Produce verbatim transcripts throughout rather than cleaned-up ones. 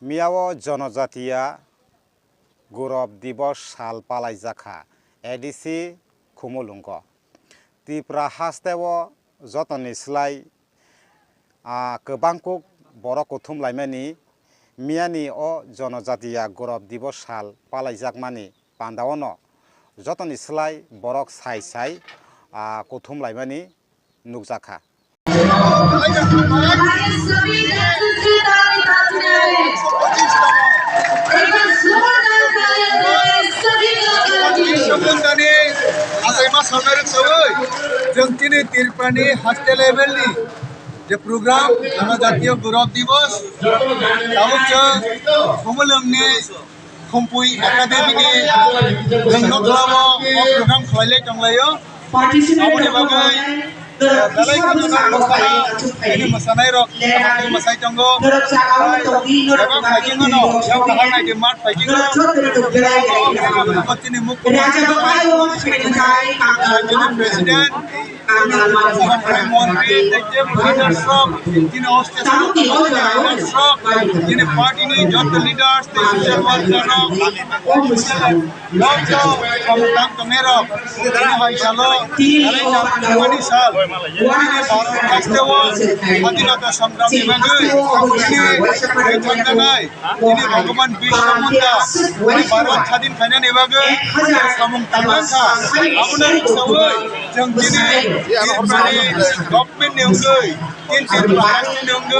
Miyao Jonojatiya Gorob Divos sal palaijakha A D C Khumulwngo. Tripura hasteo jotoni slai, ah, kwbangkuk borok kuthum laimani miyani o Jonojatiya Gorob Divos sal palaijakmani pandaono jotoni slai borok sai sai, ah, kuthum laimani nukjakha. Chwng tini Tripurani haste level ni je program, Jonojatiya Gorob Divos, tabuk chwng Khumulwngni Khumpui Academy ni nwng nokla o o program khlailai tonglaio. Aboni bagwi, eh, belai kheno norok bwskango bini mwsanairok, tei mwsai tongo. Bebak phaikhe mano, yang kaham naidi mat phaikhe mano. Abo chini mukti, chini president, montri, tei tebo leaders rok, chini hostel leaders rok, chini party ni joto leaders, tei social worker rok, official, joto samung tang tongnai rok, chini hai salo, belai tang tongmani sal, chini Bharat hasteo, Sadinata Sangram ni bagwi, chini hai tongjanai, chini Bhagwan Birsa Munda, chini Bharat sadin khainani bagwi, samung tanglang kha, abono rwksawi, chwng chini Tripurani government ni wngwi, chini Tripura haste ni wngwi,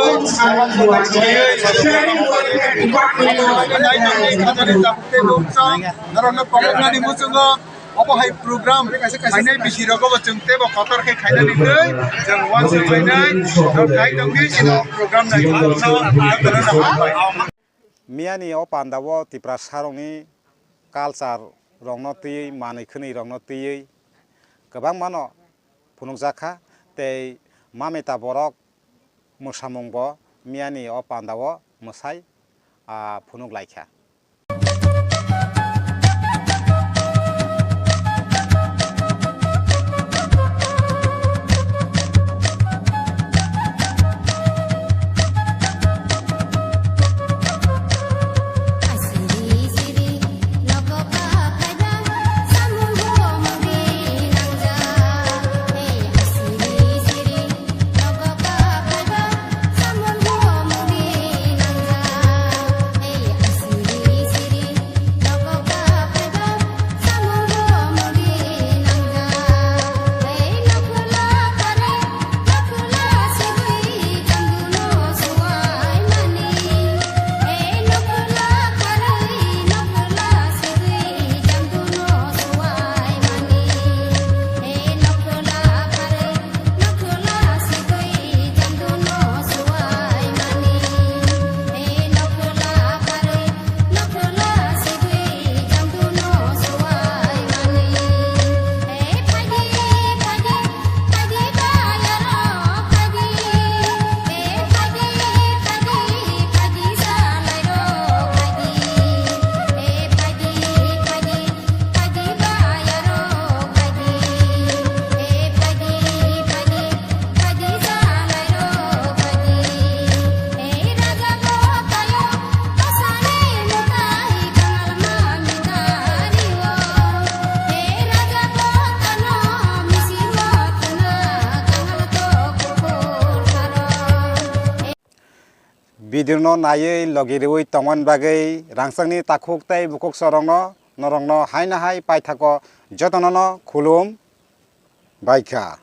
naitokni khajani tabuk tei bukchang, norokno koboknani muchungo, obo hai program khainai bisi rogo bo chwng teibo kotor khe khainani wngwi, chwng uansuk lainai, rok naitokni chini program naitokno, Miyani o pandao Tiprasarokni culture rokno twiwi, manwi khwnwi rokno twiwi kwbangmano phunukjakha, tei mamita borok mwsamungbo miyani o pandao mwsai, ah, phunuk laikha. Video no naiwi logi riwi tongmani bagwi rangchakni takhuk tei bukhuk chwrokno norokno haino hai paithakgo jotono no khulum bai kha.